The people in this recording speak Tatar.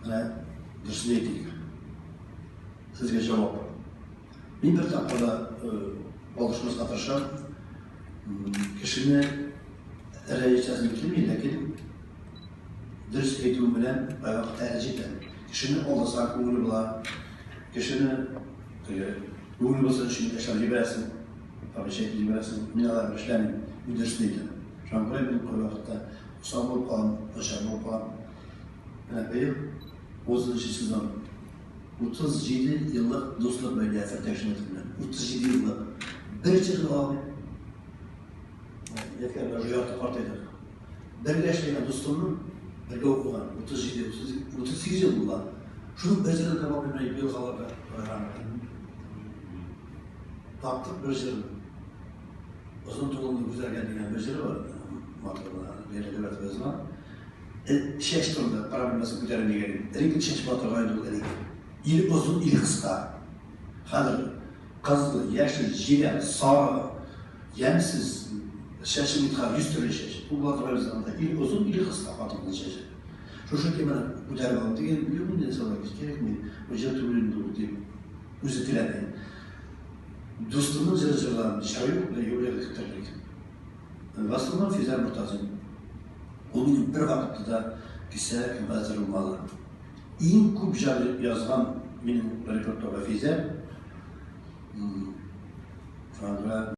Менә дөресен әйтик. Сезгә җавап. Мин бер тапкыр да алышмаска тырышам. Кешене рәнҗетәсем килми, ләкин дөрес әйтүем белән кайвакытта рәнҗетәм. Кешене алдасаң күңеле була. Кешене теге күңел булсын өчен эшләп җибәрәсең, обещать җибәрәсең. Мин алар эшләмим, мин дөресен әйтәм. Шуңа күрә мин кайвакытта усал булып калам, начар булып калам. Менә быел 30 сезон 37 еллык дуслык бәйле Әфәр Тәкшиметов белән. 37 еллык. Бер җыр алмыйм. Ядкәр уже ярты картайдык. Бергә эшләгән дустымның бергә укыган 37, 38 ел була. Шуның бер җырын таба алмыйм елгаларда программада. Таптык бер җырын. Озын толымны гүзәлгә дигән бер җыры бар. Матур гына, Ләйлә Дәүләтова язган. Чәч турында проблемасын күтәрәм дигән идем. Элек чәч була торган иде ул элек. Или озын, или кыска. Хәзер кызыл, яшел, җирән, сары, ямьсез чәче бит хәзер 100 төрле чәч. Ул була торган заманда или озын, или кыска хатын-кыз чәче. Шушы теманы күтәреп алып дигән, юк инде алай кирәкми, бу җыр түгел инде ул дип үзе теләде. Дустымның җыры җырладым, чәй юк, юлия көттердек. В основном Физәр Мортазин. Ул минем бер вакытта да кесә композитор булмады. Иң күп җыр язган минем репертуарда Физәр. Шуңа күрә.